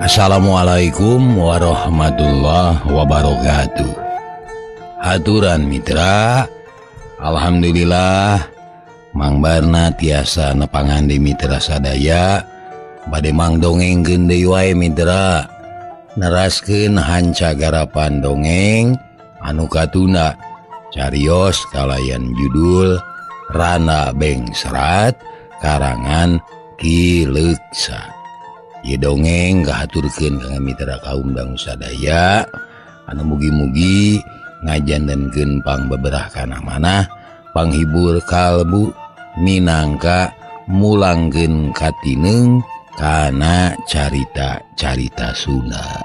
Assalamualaikum warahmatullahi wabarakatuh. Haturan mitra, alhamdulillah Mang Barna tiasa nepangan di mitra sadaya. Bade mang dongengkeun deui wae mitra, neraskeun hanca garapan dongeng anu katunda carios kalayan judul Rana Bengsrat karangan Ki Leuksa. Ieu dongeng kahaturkeun ka mitra kaum dangu sadaya anu mugi-mugi ngajantenkeun pangbeberah kana manah, panghibur kalbu minangka mulangkeun katineung kana carita-carita Sunda.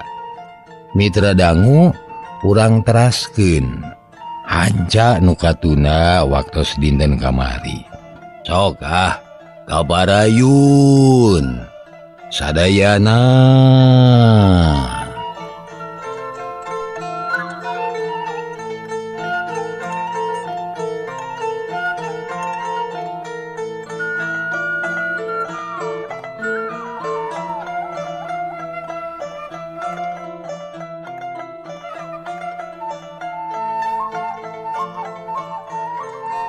Mitra dangu urang teraskeun hanca nu katunda waktos dinten kamari. Sok ah kabarayun sadayana.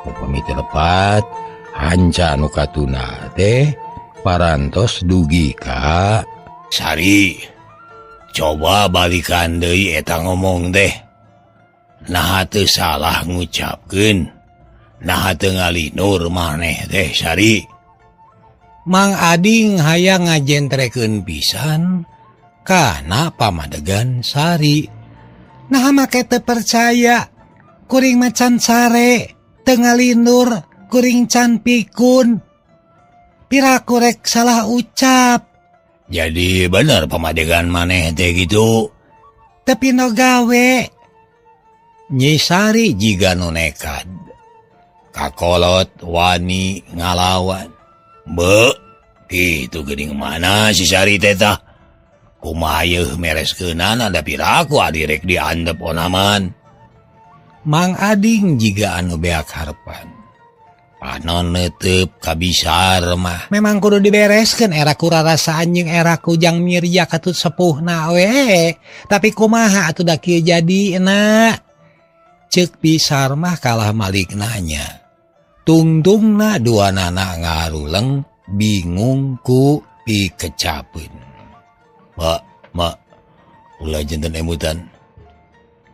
Upami teu lepat hanca nu katunda teh parantos dugi ka Sari. Coba balikan deui eta ngomong teh. Naha teu salah ngucapkeun, naha teu ngalinur maneh teh Sari. Mang Ading hayang ngajentrekeun pisan kana pamadegan Sari. Naha make teu percaya, kuring macan sare teu ngalinur, kuring can pikun. Piraku rek salah ucap. Jadi bener pamadegan maneh teh gitu. Tapi no gawe. Nyi Sari jiga nu nekad. Kakolot wani ngalawan. Be, kitu geuning mana si Sari teh tah. Kumaha yeuh mereskeunana da piraku adi rek diandep onaman. Mang Ading jiga anu beak harepan. Panon neuteub kabisar mah. Memang kudu dibereskeun era ku rarasaan jeung era ku Jang Mirja katut sepuhna we. Tapi kumaha atuh da kieu jadina? Ceuk Bisar mah kalah malik nanya. Tungtungna dua nana ngaruleng bingung ku pikecapeun. Mak, mak, ulah janten emutan.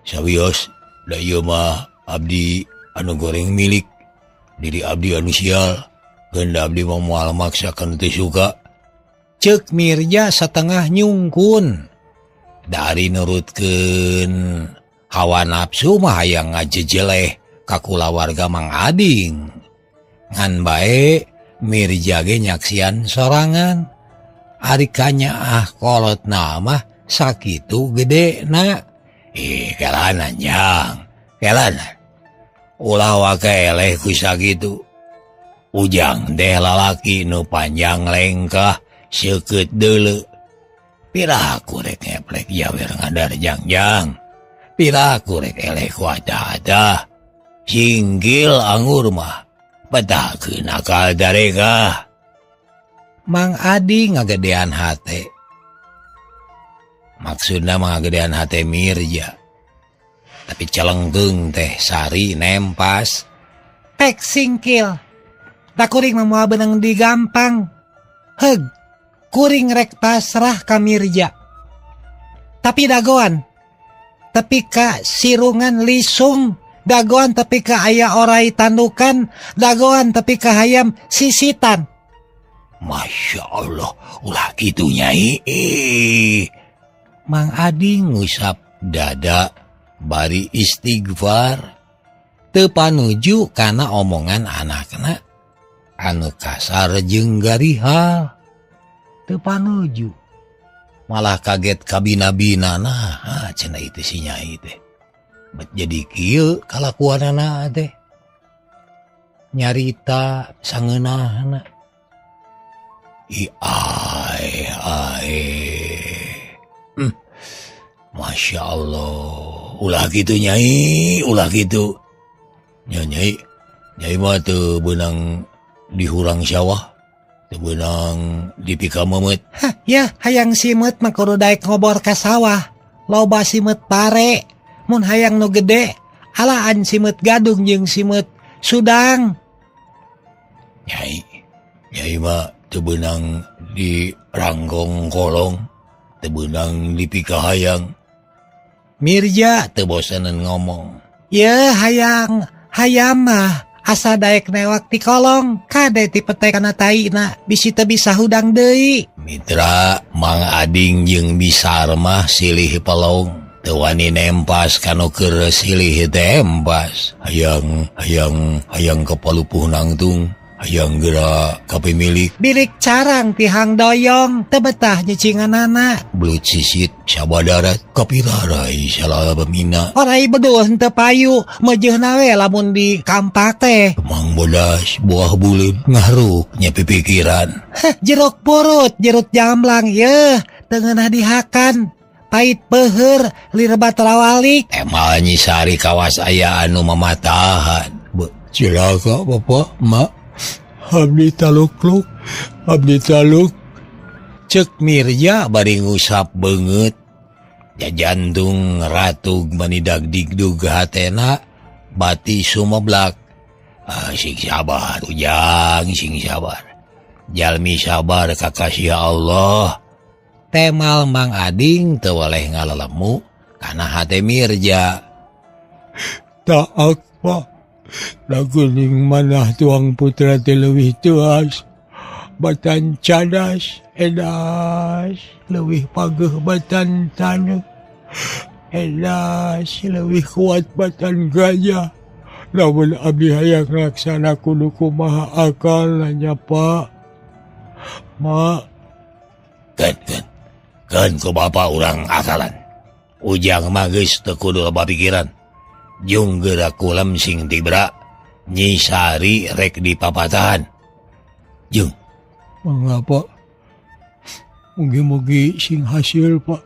Sawios, da ieu mah abdi anu goreng milik. Diri abdi anu sial, geunda abdi mah moal maksa kana teu suka. Ceuk Mirja satengah nyungkun. Dari nurutkeun hawa nafsu mah hayang ngajejeleh ka kulawarga Mang Ading. Ngan bae Mirja ge nyaksian sorangan. Ari kanyaah kolotna mah sakitu gedena. Ih, kelana jang, kelana. Ulah waka eleh ku sakitu. Ujang teh lalaki nu panjang lengkah seukeut deuleu. Piraku rek ngeplek jawer ngadar jang-jang. Piraku rek eleh ku ada-ada. Singgil anggur mah petakeun akal darekah. Mang Adi ngagedean hate. Maksudna mah ngagedean hate Mirja. Tapi celengkeung teh Sari nempas. Pek singkil. Da kuring mah moal beunang digampang. Heug, kuring rek pasrah ka Mirja. Tapi dagoan tepi ka sirungan lisung, dagoan tepi ka aya orai tandukan, dagoan tepi ka hayam sisitan. Masya Allah, ulah kitu nyai. Mang Adi ngusap dada bari istighfar teu panuju kana omongan anakna anu kasar jeung garihal. Teu panuju malah kaget kabina-bina. Nah cenah itu si nyai teh bet jadi kieu kalakuanana teh nyarita sangeunahna. I ai ai. Masya Allah, ulah gitu nyai, ulah gitu. Nyai, nyai mah teu beunang dihurang sawah, Teu beunang dipikamemeut. Hah, ya hayang simeut mah kudu daek ngobor ka sawah. Loba simeut pare. Mun hayang nu gede, alaan simeut gadung jeung simeut sudang. Nyai, nyai mah teu beunang di ranggong kolong, teu beunang dipikahayang. Mirja teu bosenan ngomong. Ye hayang hayam mah asa daek newak ti kolong, kade ti pete kana taina bisi teu bisa hudang deui. Mitra Mang Ading jeung Bisar mah silih pelong, teu wani nempas kanu keur silih tempas. Hayang hayang hayang kapalupuh nangtung, hayang geura ka pemilik. Bilik carang tihang doyong, teu betah nyicinganana. Belut sisit sabadarat kapirarai salabamina. Orai bedul henteu payu, meujeuhna we lamun di kampak teh. Mang bodas buah buleun ngaruk nya pipikiran. Heh, jeruk purut, jeruk jamblang yeuh, teu ngeunah dihakan. Pait peuheur lir batrawalik. Emal Nyi Sari kawas aya anu mamatahan. Cilaka Bapak, Mak. Abdi talukluk, abdi taluk. Cek Mirja bari ngusap beungeut. Jajantung ratug manidag digdug hatena bati sumeblak. Ah, sing sabar ujang, sing sabar. Jalmi sabar kakasih Allah. Temal Mang Ading teu waleh ngalelemu kana hate Mirja. Tak apa. Laguning manah tuang putra teh leuwih teuas. Batan cadas edas leuwih pageuh batan taneuh. Edas leuwih kuat batan gajah. Lamun abdi hayang laksana kudu kumaha akal nya Pak. Ma kan kan kan ku bapa urang akalan. Ujang mah geus teu kudu loba pikiran. Jung geura kulem sing tibra, Nyi Sari rek dipapatahan. Jung. Mangga Pak. Mugi-mugi sing hasil Pak.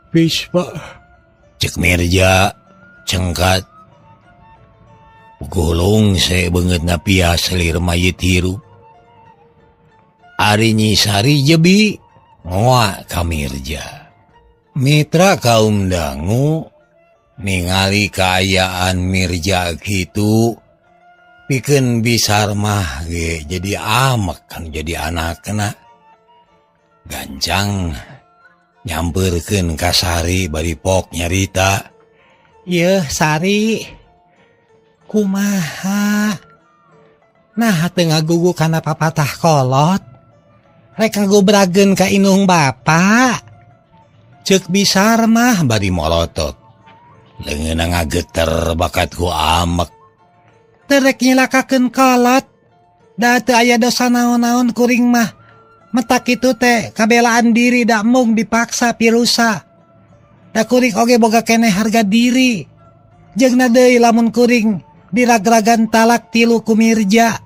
Peace Pak. Cek Mirja cengkat. Gulung se beungeutna pias selir mayit hirup. Ari Nyi Sari jebi ngoa ka Mirja. Mitra kaum dangu ningali kaayaan Mirja kitu pikeun Bisar mah ge jadi amek kan jadi anakna. Gancang nyampeurkeun ka Sari bari pok nyarita. Yeuh Sari kumaha? Nah teu ngagugu kana papatah kolot. Rek ngagobrageun ka indung bapa. Cek Bisar mah bari molotot. Leungeunna ngageter bakat ku amek. Teu rek nyilakakeun kolot. Da teu aya dosa naon-naon kuring mah. Metak kitu teh kabelaan diri da mung dipaksa pirusa. Da kuring oge boga keneh harga diri. Jeung na deui lamun kuring diragragan talak tilu ku Mirja.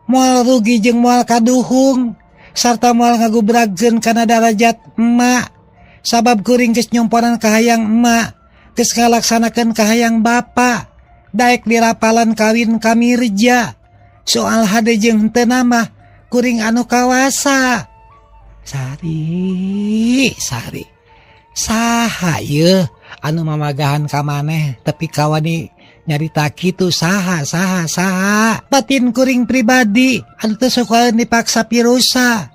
Moal rugi jeung moal kaduhung sarta moal ngagubragkeun kana darajat emak. Sabab kuring geus nyomponan kahayang emak, geus ngalaksanakeun kahayang bapa, daek dirapalan kawin ka Mirja. Soal hade jeung henteu mah kuring anu kawasa. Sari, Sari. Saha yeuh anu mamagahan ka maneh tepi kawani nyarita kitu saha saha saha. Batin kuring pribadi anu teu suka dipaksa pirusa.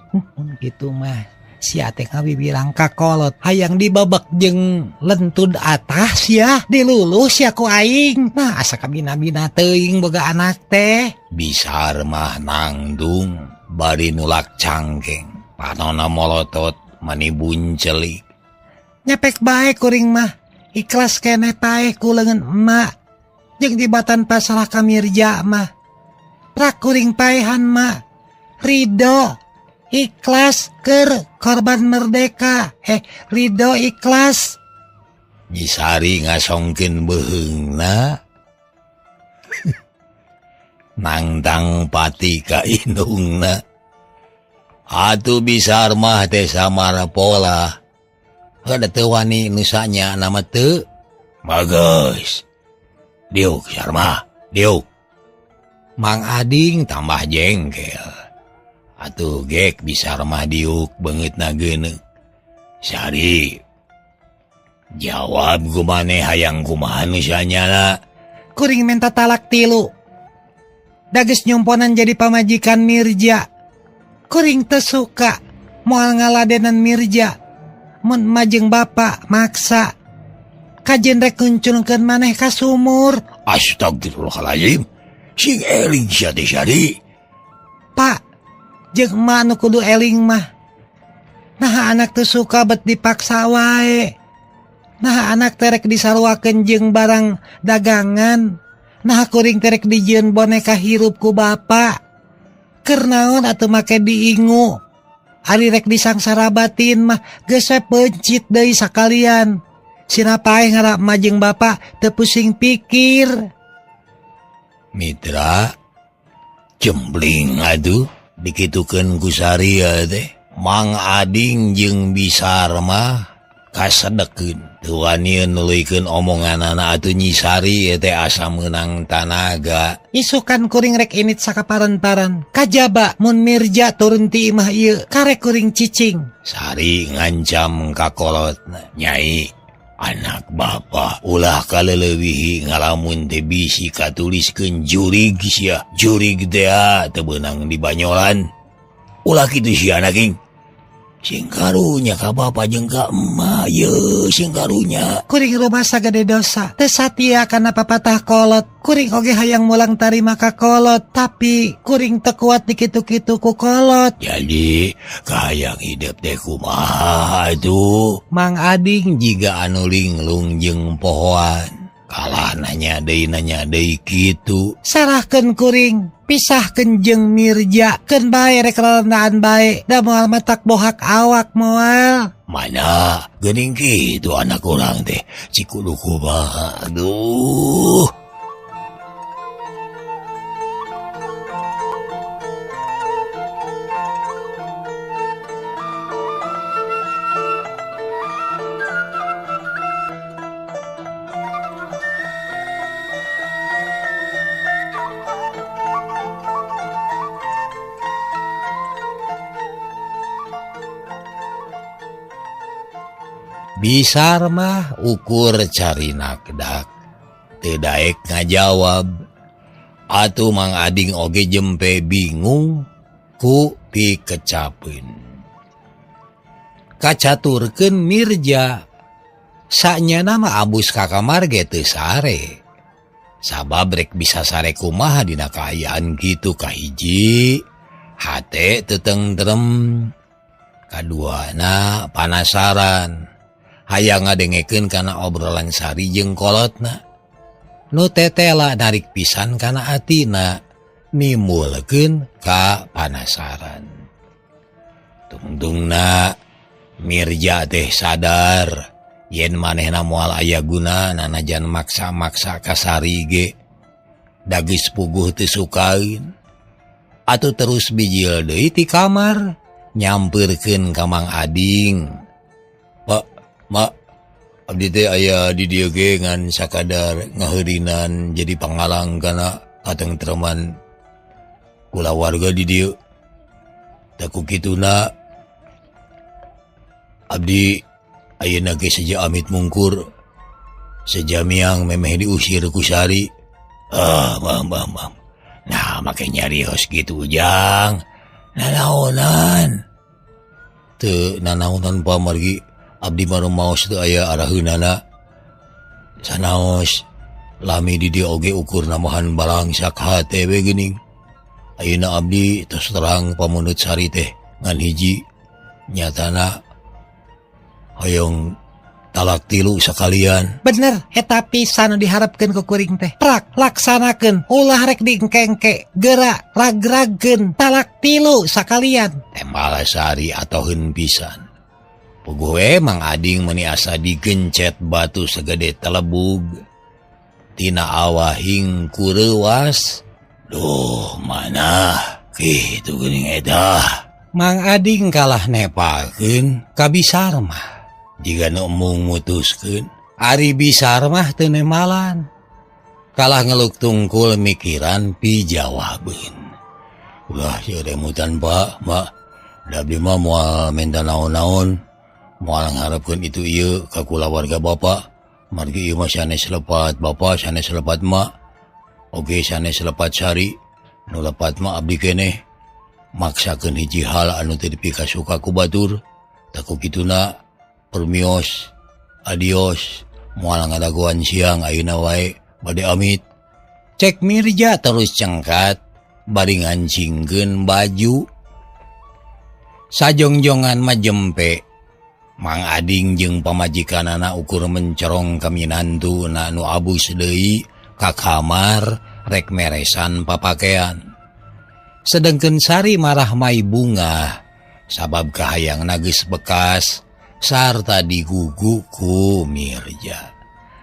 Kitu mah. Sia teh ngawiwirang ka kolot hayang dibabek jeung lentud atas ya diluluh sia ku aing. Nah asa kabina-bina teuing boga anak teh. Bisar mah nangdung bari nulak cangkeng panona molotot mani buncelik. Nyepek bae kuring mah ikhlas keneh paeh ku leungeun emak jeung dibatan pasalah ka Mirja mah. Prak kuring paehan mah ridho ikhlas keur korban merdeka. Ridho ikhlas. Nyi Sari ngasongkeun beuheungna. Nangtang pati ka indungna. Atuh Bisar mah teh samara pola. Heuh teu wani nu sanya na mah teu. Bagus. Diuk Sarma, diuk. Mang Ading tambah jengkel. Atuh gek bisa remah diuk beungeutna geuneuk. Sari jawab ku maneh hayang kumaha nu sanyala. Kuring minta talak tilu. Da geus nyumponan jadi pamajikan Mirja. Kuring teu suka moal ngaladenan Mirja. Mun emak jeung bapak maksa. Kajen rek ngunculkeun maneh ka sumur. Astagfirullahalazim. Sing eling sia teh Sari. Pak, jeung emak nu kudu eling mah. Nah anak teu suka bet dipaksa wae. Nah anak terek disaruakeun jeung barang dagangan. Nah kuring terek dijieun boneka hirup ku bapa. Keur naon atuh make diingu. Ari rek disangsara batin mah geus we peuncit deui sakalian. Sina paeh ngarap emak jeung bapa teu pusing pikir. Mitra jembling aduh dikitukeun ku Sari teh. Mang Ading jeung Bisar mah kasedekeun. Teu wani nuluykeun omonganana atuh Nyi Sari teh asa meunang tanaga. Isukan kuring rek init sakaparan-paran. Kajaba mun Mirja turun ti imah ieu karek kuring cicing. Sari ngancam ka kolotna. Nyai, anak bapa ulah kaleleuwihi ngalamun teh bisi katuliskeun jurig sia. Jurig teh teu beunang dibanyolan. Ulah kitu sia king. Sing karunya ka bapa jeung ka emak ye sing karunya. Kuring rumasa gede dosa teu satia kana papatah kolot. Kuring oge hayang mulang tarima ka kolot, tapi kuring teu kuat dikitu-kitu ku kolot. Jadi kahayang hidup teh kumaha atuh? Mang Ading jiga anu linglung jeung pohoan. Kalah nanya deui kitu. Sarahkeun kuring, pisahkeun jeung Mirja, keun bae rek rarandaan bae, da moal matak bohak awak moal. Mana geuning kitu anak urang teh, cik kudu kumaha aduh. Bisar mah ukur cari nakdak teu daek ngajawab. Atuh Mang Ading oge jempe bingung ku pikecapeun. Kacaturkeun Mirja sanyana mah abus ka kamar ge teu sare. Sabab rek bisa sare kumaha dina kaayaan kitu kahiji hate teu tengrem, kaduana panasaran. Hayang ngadengekeun kana obrolan Sari jeung kolotna. Nu tetela narik pisan kana atina, nimbulkeun ka panasaran. Tungtungna Mirja teh sadar yen manehna moal aya guna nanajan maksa-maksa ka Sari ge. Da geus puguh teu sukaeun. Atuh terus bijil deui ti kamar nyampeurkeun ka Mang Ading. Pak, Mak, abdi teh aya di dieu ge ngan sakadar ngaheurinan jadi pangalang kana katengtreman kulawarga di dieu. Tah ku kituna abdi ayeuna ge seja amit mungkur, seja miang memeh diusir ku Sari. Ah, bang. Nah, make nyarios kitu ujang. Nanaonan. Teu nanaonan pamargi abdi mah maos teu aya araheunana. Sanaos lami di dieu oge ukur namahan balangsak hate we geuning. Ayeuna abdi tos terang pamunut Sari teh ngan hiji nyatana hoyong talak tilu sakalian. Bener, eta pisan nu diharapkeun ku kuring teh. Prak laksanakeun, ulah rek diengke-engke, geura ragragkeun talak tilu sakalian. Tembal Sari atoheun pisan. Puguh we Mang Ading meuni asa digencet batu segede telebug. Tina awahing kureuwas. Duh, mana kitu geuning eta. Mang Ading kalah nepalkeun ka Bisar mah. Jiga nu embung mutuskeun, ari Bisar mah teu nemalan. Kalah ngeluk tungkul mikiran pijawabeun. Ulah sieun emutan Pak, Mak. Da abdi mah moal menta naon-naon, moal ngaharepkeun itu ieu ka kulawarga Bapak. Margi ieu mah sanes lepat Bapak, sanes lepat Mak. Oge sanes lepat Sari, nu lepat mah abdi keneh. Maksakeun hiji hal anu teu dipikasuka ku batur. Tah ku kituna permios, adios, moal ngadagoan siang ayeuna wae bade amit. Cek Mirja terus cengkat bari ngancingkeun baju. Sajongjongan mah jempe. Mang Ading jeung pamajikanana ukur mencerong ka minantuna nu abus deui ka kamar rek meresan papakean. Sedengkeun Sari marah mai bungah sabab kahayangna geus bekas sarta digugu ku Mirja.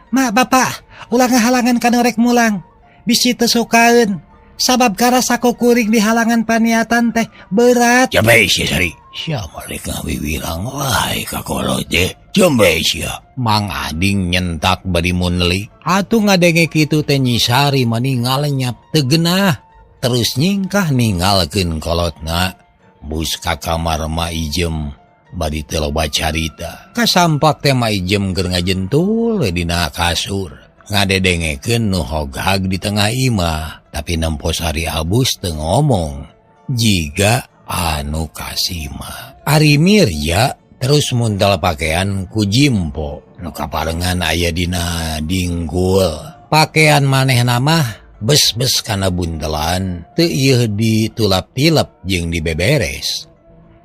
Mak, Bapak, ulah ngahalangan kana rek mulang. Bisi teu sukaeun sabab karasa ku kuring dihalangan paniatan teh berat. Jambe sia Sari. Sia mah rek ngawiwirang wae ka kolot teh. Jambe sia. Mang Ading nyentak bari munli. Atuh ngadenge kitu teh Nyi Sari mani ngalenyap teu genah. Terus nyingkah ninggalkeun kolotna. Bus ka kamar Ma Ijem bari teu loba carita. Kasampak teh Ma Ijem keur ngajentul we dina kasur. Ngadedengekeun nu hoghag di tengah imah, tapi nempo Sari Abus teu ngomong jiga anu kasima. Ari Mirja terus muntal pakaian ku jimpo nu kaparengan aya dina dingkul. Pakaian manehna mah bes-bes kana buntelan, teu ieu ditulap-tilep jeung dibeberes.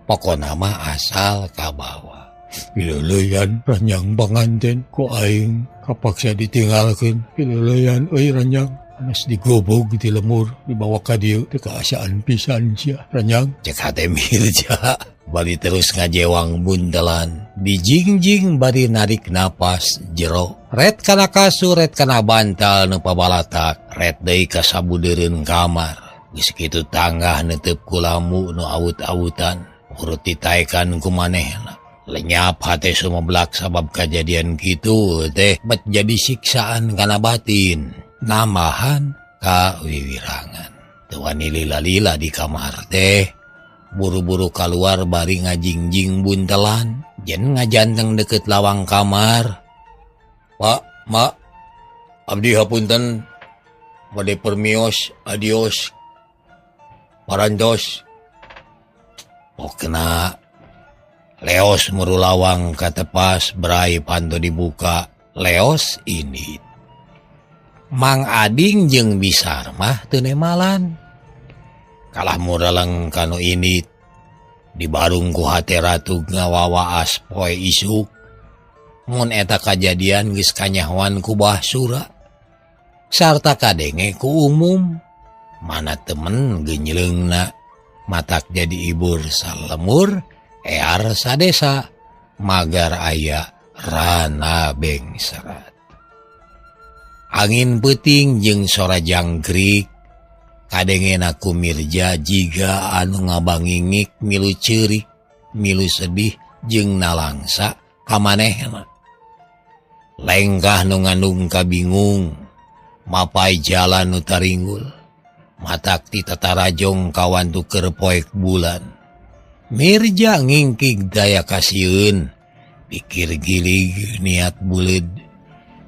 Pokona mah asal kabawa. Pileuleyan ranjang panganten ku aing kapaksa ditinggalkeun. Pileuleyan euy ranjang anas digobog di lemur dibawa ka dieu teu kaasaan pisan sia ranjang. Cek hate Mirja bari terus ngajewang buntelan dijingjing bari narik napas jero. Ret kana kasur, ret kana bantal nu pabalatak, ret deui ka sabudeureun kamar. Geus kitu tanggah netep ku lambu nu awut-awutan, urut ditaekan ku manehna. Lenyap hate sumeblak sabab kajadian kitu teh bet jadi siksaan kana batin, nambahan ka wiwirangan. Teu wani lila-lila di kamar teh, buru-buru kaluar bari ngajingjing buntelan, jen ngajanteng deket lawang kamar. Pak, Mak, abdi hapunten bade permios, adios, parantos. Pokna leos muru lawang katepas berai panto dibuka, leos ini. Mang Ading jeung Bisar mah teu nemalan. Kalah mureleng kanu ini dibarung ku hate ratu ngawawaas poe isuk. Mun eta kajadian geus kanyahoan ku Bah Sura sarta kadenge ku umum. Mana temen genyeleungna matak jadi ibur salemur ear sadesa magar aya rana bengserat. Angin peuting jeung sora jangkrik kadengena ku Mirja jiga anu ngabangingik milu ceurik milu sedih jeung nalangsa ka manehna. Lengkah nu ngandung kabingung mapai jalan nu taringgul matak ti tatarajong kawantu keur poek bulan. Mirja ngingkig daya kasieun pikir gilig niat buleud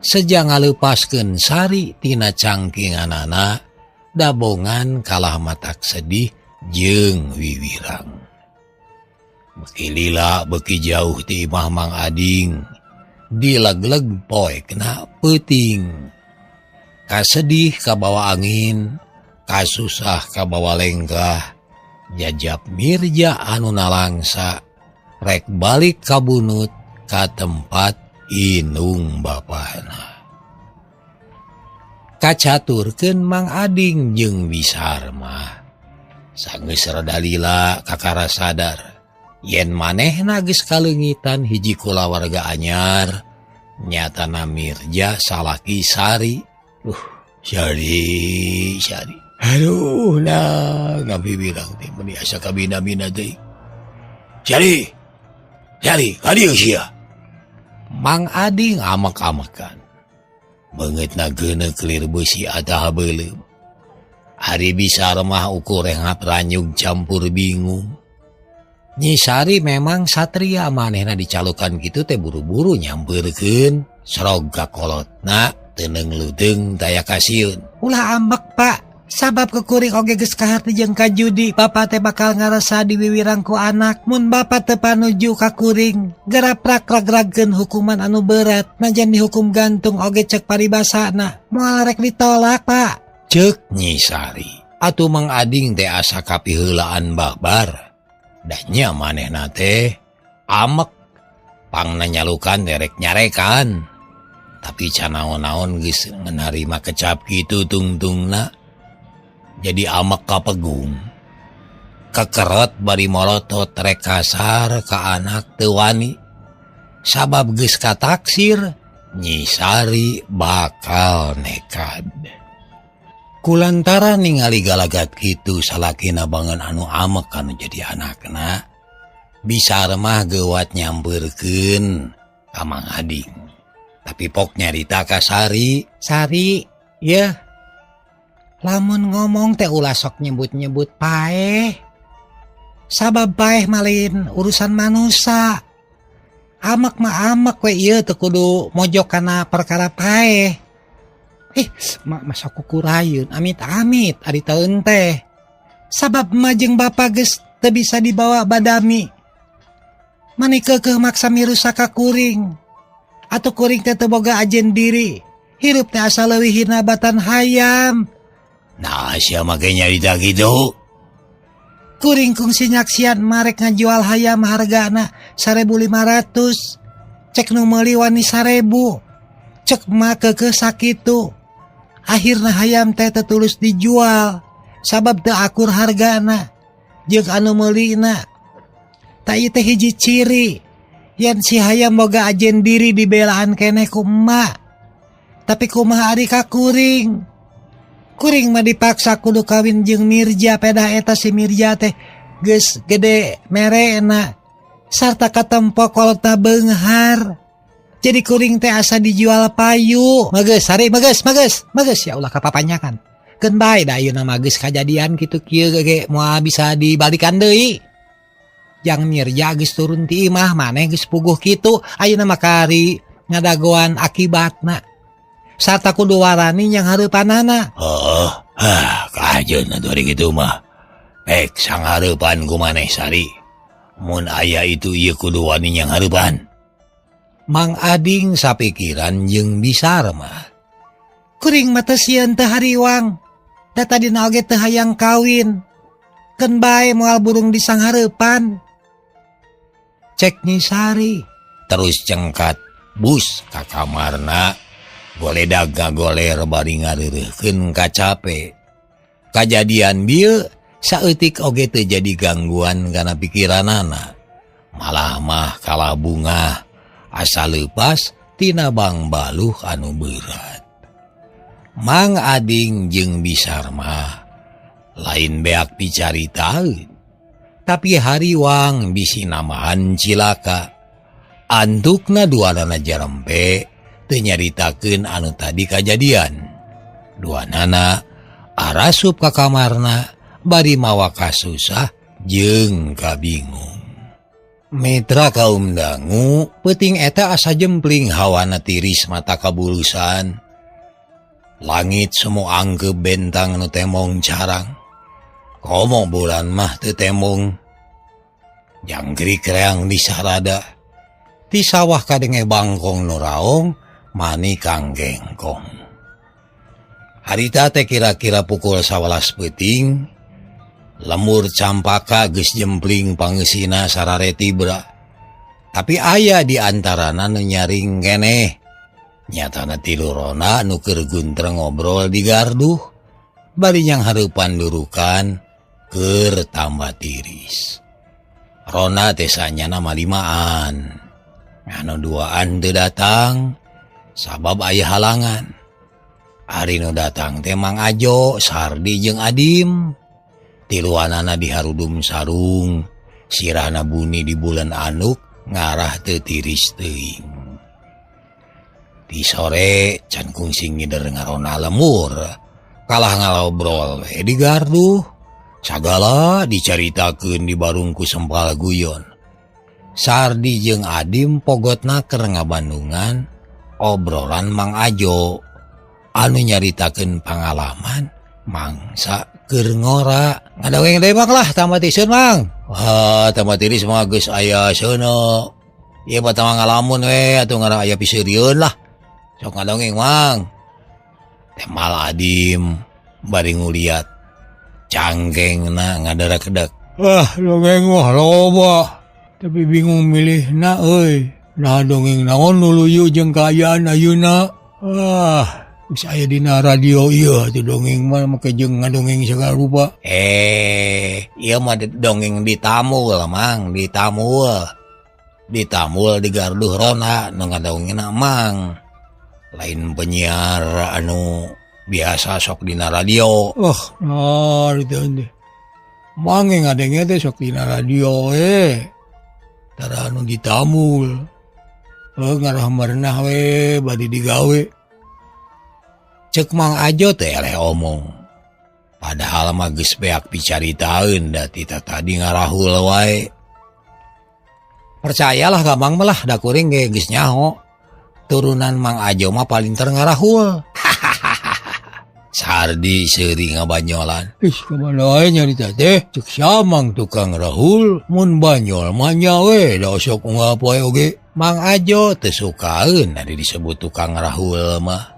seja ngaleupaskeun Sari tina cangkinganana dabongan kalah matak sedih jeung wiwirang. Beki lila beki jauh ti imah Mang Ading dilegleg poekna peuting. Kasedih kabawa angin, kasusah kabawa lengkah. Jajap Mirja anu nalangsa rek balik ka bunut ka tempat inung bapana. Kacaturkeun Mang Ading jeung Bisar mah. Sanggeus rada lila kakara sadar yen manehna geus kaleungitan hiji kulawarga anyar, nyatana Mirja salaki Sari. Sari, Sari. Aduh, nah, ngabiwirang teh meuni asa kabina-bina teh. Sari, Sari, kadieu sia. Mang Ading amek-amekan. Beungeutna geuneuk lir beusi ataha beuleum. Ari bisa remah ukur rengap ranyug campur bingung. Nyi Sari memang satria manehna dicalukan kitu teh buru-buru nyampeurkeun serog ka kolotna teu leuteung taya kasieun. Ulah ambek Pak, sabab ku kuring oge geus kaharti jeung ka judi bapa teh bakal ngarasa diwiwirang ku anak. Mun bapa teu panuju ka kuring, geraprak ragragkeun hukuman anu berat, najan dihukum gantung oge cek paribasana moal rek ditolak Pak. Cek Nyi Sari. Atuh Mang Ading teh asa kapiheulaan babar. Dahnya manehna teh amek pangna nyalukan derek nyarekan. Tapi canaon-naon geus menerima kecap kitu tungtungna. Jadi amek kapegung. Kekerot bari molotot rek kasar ka anak teu wani. Sabab geus kataksir Nyi Sari bakal nekad. Kulantara ningali galagat kitu salakina bangun anu amek anu jadi anakna bisa remah gewat nyampeurkeun ka Mang Ading. Tapi pok nyarita ka Sari, Sari, yeuh. Lamun ngomong teh ulah sok nyebut-nyebut paeh. Sabab paeh malin urusan manusa. Amek mah amek we ieu teu kudu mojok kana perkara paeh. Mak masa kukurayeun amit-amit ari taeun teh. Sabab emak jeung bapa geus teu bisa dibawa badami. Mani keukeuh maksa mirusa ka kuring. Atuh kuring teh teu boga ajen diri. Hirup teh asa leuwih hina batan hayam. Nah, sia make nyarita kitu. Kuring kungsi nyaksian marek ngajual hayam hargana 1.500. Cek nu meuli wani 1.000. Cek mah keukeuh sakitu. Akhirna hayam teh teu tulus dijual sabab teu akur hargana jeung anu meulina. Ta ieu teh hiji ciri yen si hayam boga ajen diri dibelaan keneh ku emak. Tapi kumaha ari ka kuring? Kuring mah dipaksa kudu kawin jeung Mirja, pedah eta si Mirja teh geus gede merena sarta katempo kolotna beunghar. Jadi kuring teh asa dijual payu. Mageus Sari, mageus, mageus, mageus ya Allah kapapanyakan. Keun bae da ayeuna mah geus kajadian kitu kieu ge moal bisa dibalikan deui. Jang Mirja geus turun ti imah maneh geus puguh kitu ayeuna mah kari ngadagoan akibatna. Sarta kudu warani yang hareupanana. Heeh, ah kajeun atuh ari kitu mah. Ek sanghareupan ku maneh Sari. Mun aya itu ieu kudu wani yang hareupan. Mang Ading sapikiran jeung Bisar mah. Kuring mah teu sieun teu hariwang. Da tadina oge teu hayang kawin. Keun bae moal burung disanghareupan. Cek Nyi Sari terus cengkat bus ka kamarna goledag gagoler bari ngareureurkeun kacape. Kajadian bieu saeutik oge teu jadi gangguan kana pikiranana. Malah mah kalah bungah asa leupas tina bang baluh anu berat. Mang Ading jeung Bisar mah lain beak dicaritaeun, tapi hariwang bisi namahan cilaka. Antukna duanana jarempe teu nyaritakeun anu tadi kajadian. Duanana arasup ka kamarna bari mawa kasusah jeung kabingung. Mitra kaum dangu peuting eta asa jempling hawana tiris mata kabulusan. Langit semua angke bentang nu temong carang. Komo bulan mah teu temong. Jangkrik reang di sarada. Di sawah kadenge bangkong nu raong mani kang gengkong. Harita teh kira-kira pukul 11 peuting. Lemur campaka geus jempling pangeusina sarare tibra. Tapi aya di antarana nu nyaring keneh. Nyatana tilu rona nu keur guntreng ngobrol di garduh. Bari nyang hareupan durukan keur tambah tiris. Rona teh sanyana malimaan. Anu duaan teu datang sabab aya halangan. Ari nu datang teh Mang Ajo, Sardi jeung Adim. Tiluanana diharudum sarung, sirahna buni di bulan anuk ngarah teu tiris teuing. Di sore can kungsi ngider ngarona lemur. Kalah ngalobrol we di gardu. Sagala dicaritakeun di barungku sempal guyon. Sardi jeung Adim pogotna keur ngabandungan obrolan Mang Ajo anu nyaritakeun pangalaman mangsa keur ngora. Ngadongeng deui Mang lah tambah tiseun Mang. Wah, tambah tiris mah geus aya seuneu. Ieu mah tama ngalamun we atuh ngarah aya piseurieun lah. Sok ngadongeng Mang. Temal Adim bari nguliat cangkengna ngadara-kedek. Wah, dongeng mah loba. Tapi bingung milihna euy. Nah dongeng naon nu luyu jeung kaayaan ayeuna. Ah, geus aya dina radio ieu atuh dongeng mah make jeung ngadongeng sagala rupa. Ieu mah dongeng ditamul Mang, ditamul. Ditamul di garduh rona nu ngadongengna Mang. Lain penyiar anu biasa sok dina radio. Oh, nah itu teh. Mang ngadenge teh sok dina radio we. Tara anu ditamul. Ngarah merenah we bari digawe. Cek Mang Ajo teh eleh omong. Padahal mah geus beak picaritaeun da tita tadi ngarahul wae. Percayalah ka Mang mah lah da kuring ge geus nyaho. Turunan Mang Ajo mah palinter ngarahul. Sardi seuri ngabanyolan. Ih, kamana wae nyarita teh? Cek samang tukang rahul, mun banyol mah nya we, da osok unggal poe oge. Mang Ajo teu sukaeun ari disebut tukang rahul mah.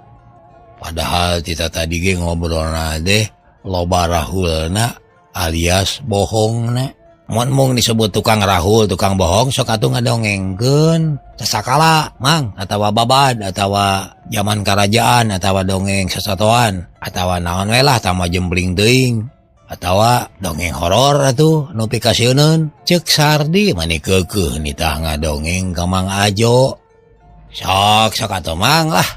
Padahal tita tadi ge ngobrolna teh loba rahulna alias bohongna. Mun mung disebut tukang rahul, tukang bohong sok atuh ngadongengkeun sasakala Mang, atawa babad, atawa zaman karajaan, atawa dongeng sasatoan, atawa naon we lah tama jembling teuing, atawa dongeng horor atuh nu pikasieun. Ceuk Sardi mani keukeuh nitah ngadongeng ka Mang Ajo. Sok sok atuh Mang lah.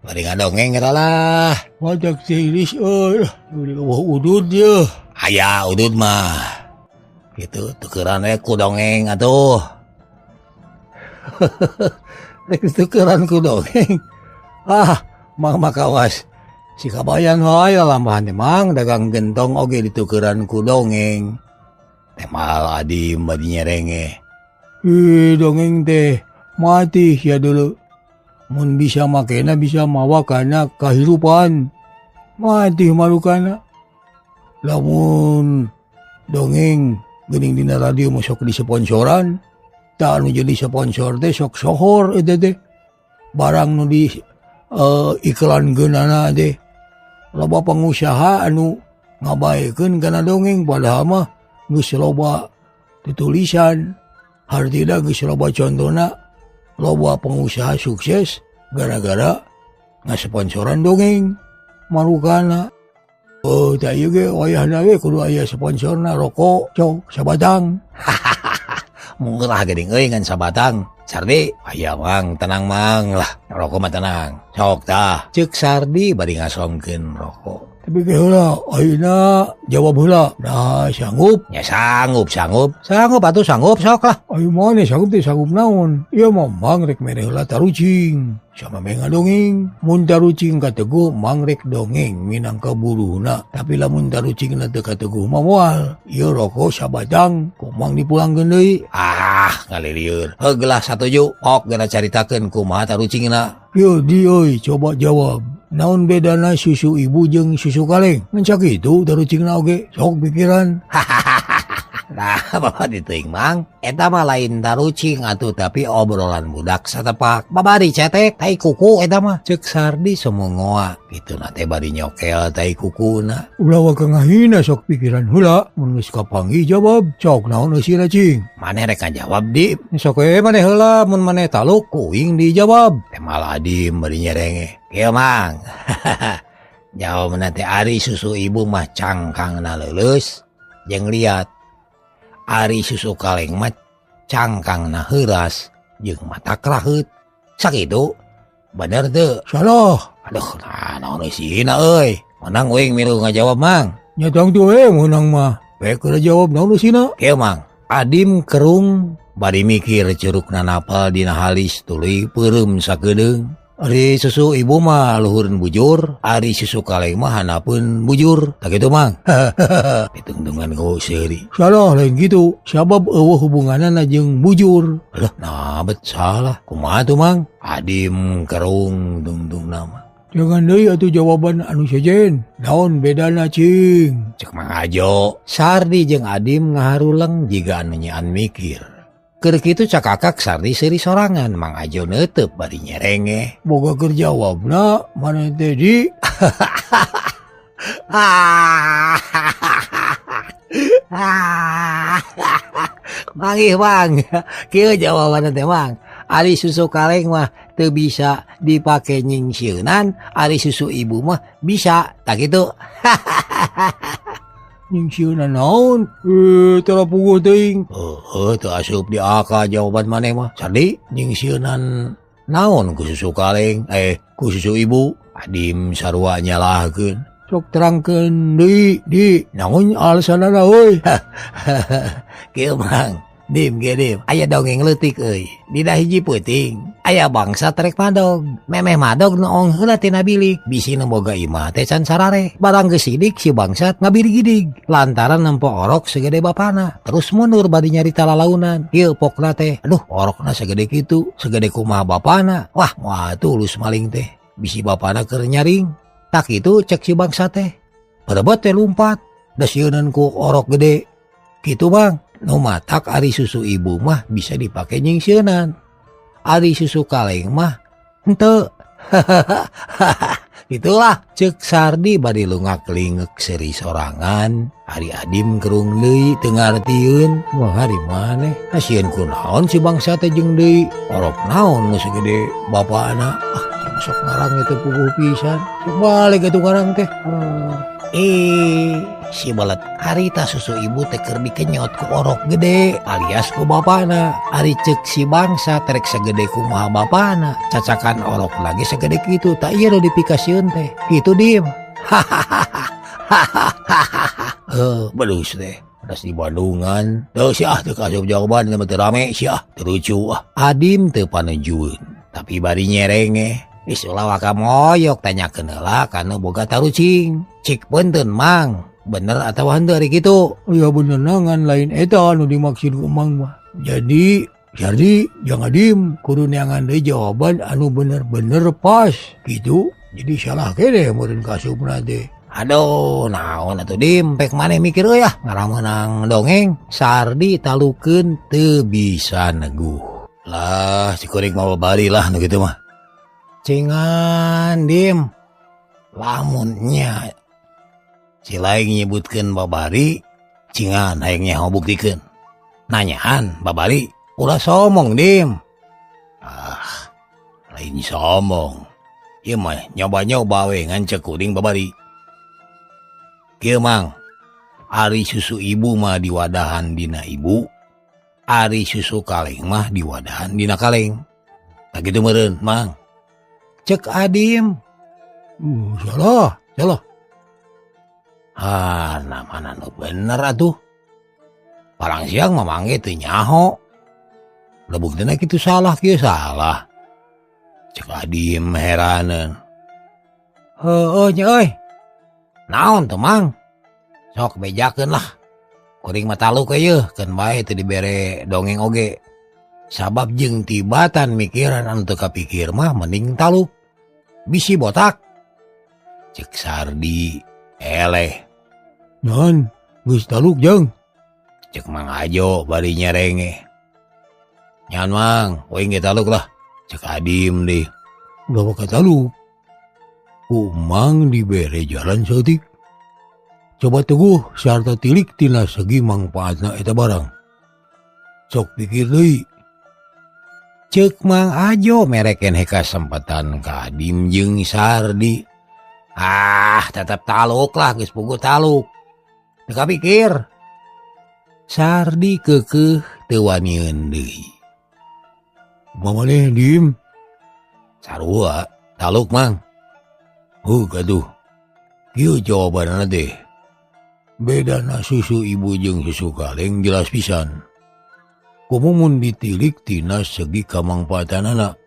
Bari ngadongeng eta lah. Wajak tiris euy, eueuh udud ye. Aya udud mah. Gitu tukeran we ku dongeng atuh. Rek tukeran ku dongeng. Ah, Mang makawas. Si kabayan wae lambahan teh Mang dagang gentong oge ditukeran ku dongeng. Temal Adim bari nyerenge. Ih, dongeng teh mati ya dulu. Mun bisa makena bisa mawa kana kahirupan. Mati marukana. Lamun dongeng geuning dina radio mah sok disponsoran, tah anu jadi sponsor teh sok sohor eta teh. Barang nu di iklankeunana teh. Loba pengusaha anu ngabaekeun kana dongeng padahal mah geus loba tutulisan. Hartina geus loba contona, loba pengusaha sukses gara-gara ngasponsoran dongeng marukana. Oh, tak ieu ge wayahna we kudu aya sponsorna rokok cok sabatang. Murah geuning euy ngan sabatang. Sardi, aya Mang, tenang Mang lah, rokok mah tenang. Sok tah, ceuk Sardi bari ngasongkeun rokok. Tapi ge heula, ayeuna jawab heula. Nah, sanggup. Ya sanggup, sanggup. Sanggup atuh sanggup sok lah. Ayo maneh sanggup teh sanggup naon? Ieu mah Mang rek mere heula tarucing. Sama me ngadongeng. Mun tarucing kateguh Mang rek dongeng minangka buruhna. Tapi lamun tarucingna teu kateguh mah moal. Ieu rokok sabatang ku Mang dipulangkeun deui. Ah, ngalilieur. Heug lah satuju. Ok geuna caritakeun kumaha tarucingna. Yo di euy, coba jawab. Naon bedana susu ibu jeung susu kaleng? Ngan sakitu tarucingna oge. Sok pikiran. Nah, bapak diteuing Mang. Eta mah lain tarucing atuh tapi obrolan budak satepak. Babari cetek tai kuku eta mah. Ceuk Sardi sumungoa. Kitu na teh bari nyokel tai kukuna. Ulah waka ngahina sok pikiran heula. Mun geus kapanggih jawab. Sok naon eusina cing? Maneh rek ngajawab di. Sok we maneh heula mun maneh taluk kuing dijawab. Teh malah Adim bari nyerenge. Kieu Mang. Jawabna teh ari susu ibu mah cangkangna leuleus jeung liat. Ari susu kaleng mah cangkangna heuras jeung mata kraheut. Sakitu bener teu? Salah. Aduh, nah, naon eusina euy. Menang uing milu ngajawab Mang. Nya tangtu we meunang mah. Bae keur jawab naon eusina? Kieu Mang, Adim kerung Bari mikir curugna napal dina halis tuluy peureum sakedeung. Ari susu ibu mah luhureun bujur, ari susu kaleng mah handapeun bujur. Tah kitu Mang. Ditungtungan ku seuri. Salah lain kitu, sabab eueuh hubunganna jeung bujur. Alah, nah bet salah. Kumaha tuh Mang? Adim kerung tungtungna mah. Jangan deui atuh jawaban anu sejen. Naon bedana cing? Cek Mang Ajo. Sardi jeung Adim ngaharuleng jiga anu nyaan mikir. Keur kitu cakakak Sardi seuri sorangan, Mang Ajo neuteup bari nyerenge. Boga keur jawabna maneh teh di. Mangih Bang, kieu jawabanna teh Mang. Ari susu kaleng mah teu bisa dipake nyingsieunan, ari susu ibu mah bisa, tah kitu. Nyingsieunan naon? Tara puguh teuing. Heuh, teu asup di akal jawaban maneh mah. Sardi, nyingsieunan naon ku susu kaleng? Ku susu ibu. Adim sarua nyalahkeun. Sok terangkeun deui, di. Naon alasanana euy? Kieu Mang. Dim ge dim, aya dongeng leutik euy. Dina hiji peuting, aya bangsa trek madog. Memeh madog noong heula tina bilik. Bisi nu boga imah teh can sarare. Barang geus sidik si bangsat ngabirigidig. Lantaran nempo orok segede bapana. Terus mundur bari nyarita lalaunan. Ieu pokna teh, aduh orokna segede kitu, segede kumaha bapana. Wah, moal tulus maling teh. Bisi bapana keur nyaring. Tak kitu cek si bangsa teh. Perebet teh lumpat. Da sieuneun ku orok gede. Kitu Bang. Nu matak ari susu ibu mah bisa dipake nyingsieunan. Ari susu kaleng mah henteu. Itulah cek Sardi bari lungak-lingek seuri sorangan. Ari Adim kerung deui teu ngartieun. Wah ari maneh kasieun kunaon si bangsa teh jeung deui orok naon nu segede bapana. Ah sok ngarang itu puguh pisan. Sok balik atuh ngarang teh. Si balet harita susu ibu teh keur dikenyot ku orok gede alias ku bapana. Ari cek si bangsa trek segede kumaha bapana, cacakan orok lagi segede kitu, tak ieu nu dipikasieun teh. Kitu dim. Hahaha. Belus teh. Atas di Bandungan. Teu si ah teu kasup jawaban teh teu rame si ah, teu lucu ah. Adim teu panejueun, tapi bari nyerenge. Geus ulah waka moyok tanyakeun heula kana boga tarucing. Cik punten Mang, bener atawa henteu ari kitu? Ya bener ngan lain eta anu dimaksud ku Mang mah. Jadi jangan dim kudu neangan deui jawaban anu bener-bener pas gitu. Jadi salah kene meureun kasupna teh. Aduh, naon atuh dim, pek maneh mikir euy ah, ngarameunang dongeng. Sardi talukeun teu bisa neguh. Lah, si kuring mah babari lah nu kitu mah. Cingan dim, lamunnya si lain nyebutkeun babari, cingan hayang nyaho buktikeun. Nanyaan babari, ulah somong dim. Ah, lain somong. Ieu mah nyoba-nyoba we ngan cek kuring babari. Kieu Mang, ari susu ibu mah diwadahan dina ibu, ari susu kaleng mah diwadahan dina kaleng. Tah kitu meureun Mang. Cek Adim. Salah, salah. Ah, nah mana nu bener atuh. Parang siang mah mangge teu nyaho. Da buktina kitu salah kieu salah. Cek Adim heraneun. Heueuh nya euy. Naon teh Mang? Sok bejakeun lah. Kuring mah taluk euy keun bae teu dibere dongeng oge. Sabab jeung tibatan mikiran anu teu kapikir mah mending taluk. Bisi botak. Cek Sardi eleh. Naon geus taluk jang? Cek Mang Ajo bari nyerenge. Nyan Mang, uing ge taluk lah. Cek Adim deui. Ulah waka taluk. Ku Mang dibere jalan saeutik. Coba teguh sarta tilik tina segi mangpaatna eta barang. Sok pikir deui. Cek Mang Ajo mereken kasempatan ka Adim jeung Sardi. Ah, tetep taluk lah geus puguh taluk. Teu kapikir. Sardi keukeuh teu wanieun deui. Kumaha Dim? Sarua, taluk Mang. Heuh atuh. Kieu jawabanna teh. Bedana susu ibu jeung susu kaleng jelas pisan. Komo mun ditilik tina segi kamangpaatanana.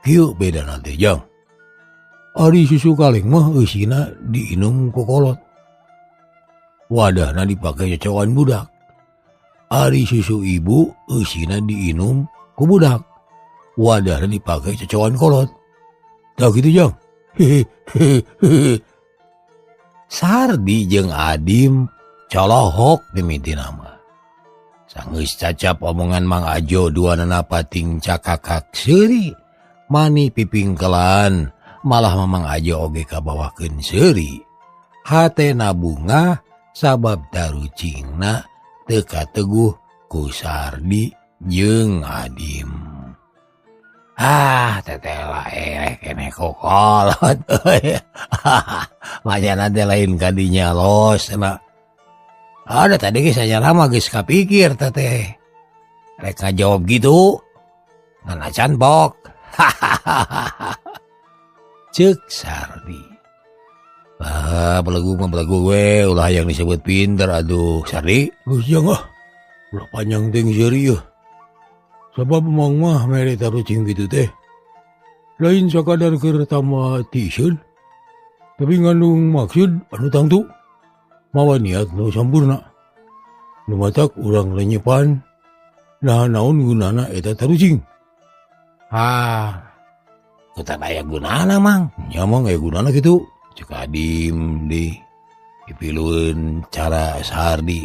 Kieu bedana teh jang. Ari susu kaleng mah eusina diinum ku kolot. Wadahna dipake cocokan budak. Ari susu ibu eusina diinum ku budak. Wadahna dipake cocokan kolot. Tah kitu jang. Hehehe. Sardi jeung Adim colohok mimitina mah. Sanggeus cacap omongan Mang Ajo duanana pating cakakak seuri, mani pipingkelan malah Mamang Ajo oge kabawakeun seuri. Hatena bungah sabab tarucingna teu kateguh ku Sardi jeung Adim. Ah, teteh lah keneh kokolot euy. Mayana teh lain kadinya los cenah. Ada tadi geus aya mah geus kapikir teteh. Rek ngajawab gitu ngan acan bok. Ceuk Sardi. Ah, belegu mah belegu we ulah yang disebut pinter aduh Sardi. Geus jang ah. Ulah panjang teuing seuri yeuh. Sabab mang mah mere tarucing kitu teh. Lain sakadar keur tambah tiiseun, tapi ngandung maksud anu tangtu. Mawa niat nu sampurna. Nu matak urang lenyepan nah naon gunana eta tarucing. Ah, teu aya gunana mang. Nya mang aya gunana kitu. Ceuk Adim di dipilueun cara Sardi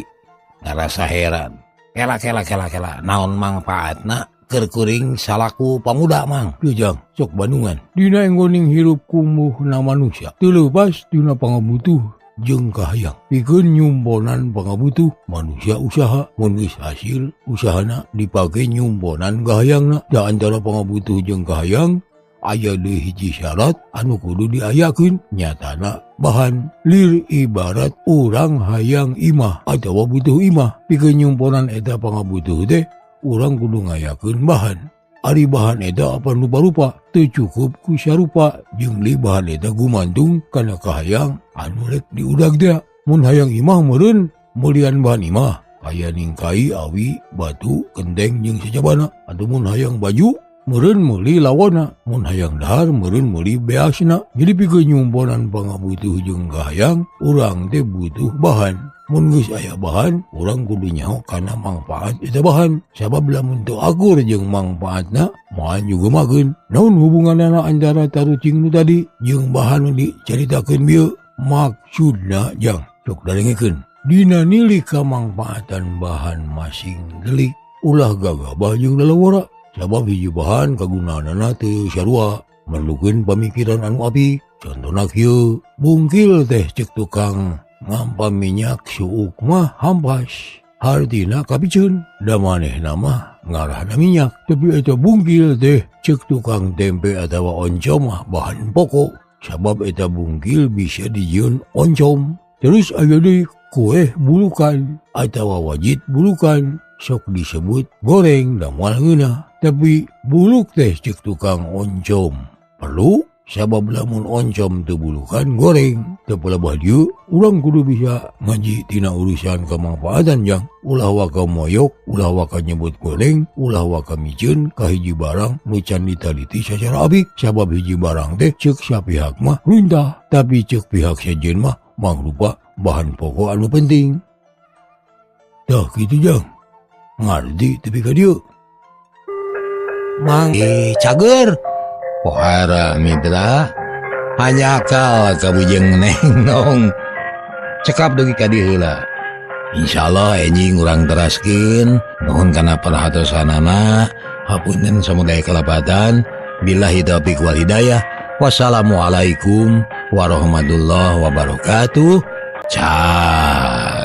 ngarasa heran. Kela kela kela kela naon mangfaatna keur kuring salaku pamuda mang. Ieu jang sok Bandungan. Dina enggoning hirup kumuhna manusia teu leupas tina pangabutuh jeung kahayang. Pikeun nyumponan pangabutuh manusia usaha, mun geus hasil usahana dipake nyumponan kahayangna. Da antara pangabutuh jeung kahayang aya deui hiji syarat anu kudu diayakeun nyatana bahan. Lir ibarat urang hayang imah atawa butuh imah. Pikeun nyumponan eta pangabutuh teh urang kudu ngayakeun bahan. Ari bahan eta apa rupa-rupa teu cukup ku sarupa jeung li bahan eta gumantung kana kahayang anu rek diudag teh. Mun hayang imah meureun meulian bahan imah kaya ningkai, awi, batu, kenteng jeung sajabana. Atuh mun hayang baju meureun meuli lawana, mun hayang dahar meureun meuli beasna. Jadi pikeun nyumponan pangabutuh jeung kahayang urang teh butuh bahan. Mun geus aya bahan urang kudu nyaho kana mangfaat eta bahan. Sabab lamun teu akur jeung mangfaatna moal juga mageun. Naon hubunganana antara tarucing nu tadi jeung bahan nu dicaritakeun bieu? Maksudna jang sok dadengekeun. Dina nilik kamangfaatan bahan masing delik ulah gagabah jeung lalawara. Sabab hiji bahan kagunaanana teu sarua, merlukeun pamikiran anu apik. Contona kieu, bungkil teh ceuk tukang ngampa minyak suuk mah hampas, hartina kapiceun, da manehna mah ngarahna minyak. Tapi eta bungkil teh ceuk tukang tempe atawa oncom mah bahan pokok, sabab eta bungkil bisa dijieun oncom. Terus aya deui kue bulukan atawa wajit bulukan, sok disebut goreng da moal ngeunah. Tapi buluk teh ceuk tukang oncom perlu, sabab lamun oncom teu bulukan goreng. Teu pelebah dieu urang kudu bisa ngaji tina urusan kamangfaatan jang. Ulah waka moyok, ulah waka nyebut goreng, ulah waka miceun ka hiji barang nu can ditaliti sacara apik. Sabab hiji barang teh ceuk sapihak mah runtah, tapi ceuk pihak sejen mah mangrupa bahan pokok anu penting. Tah kitu jang, ngarti tepi ka dieu. Mang cager pohara mitra hanyakal kabujeng neng nong cekap dugi ka dieu heula. Insyaallah enjing urang teraskeun. Nuhun kana perhatosanana, hapunten samudaya kalapatan. Billahi taufiq wal hidayah. Wassalamualaikum warahmatullahi wabarakatuh. Ciao.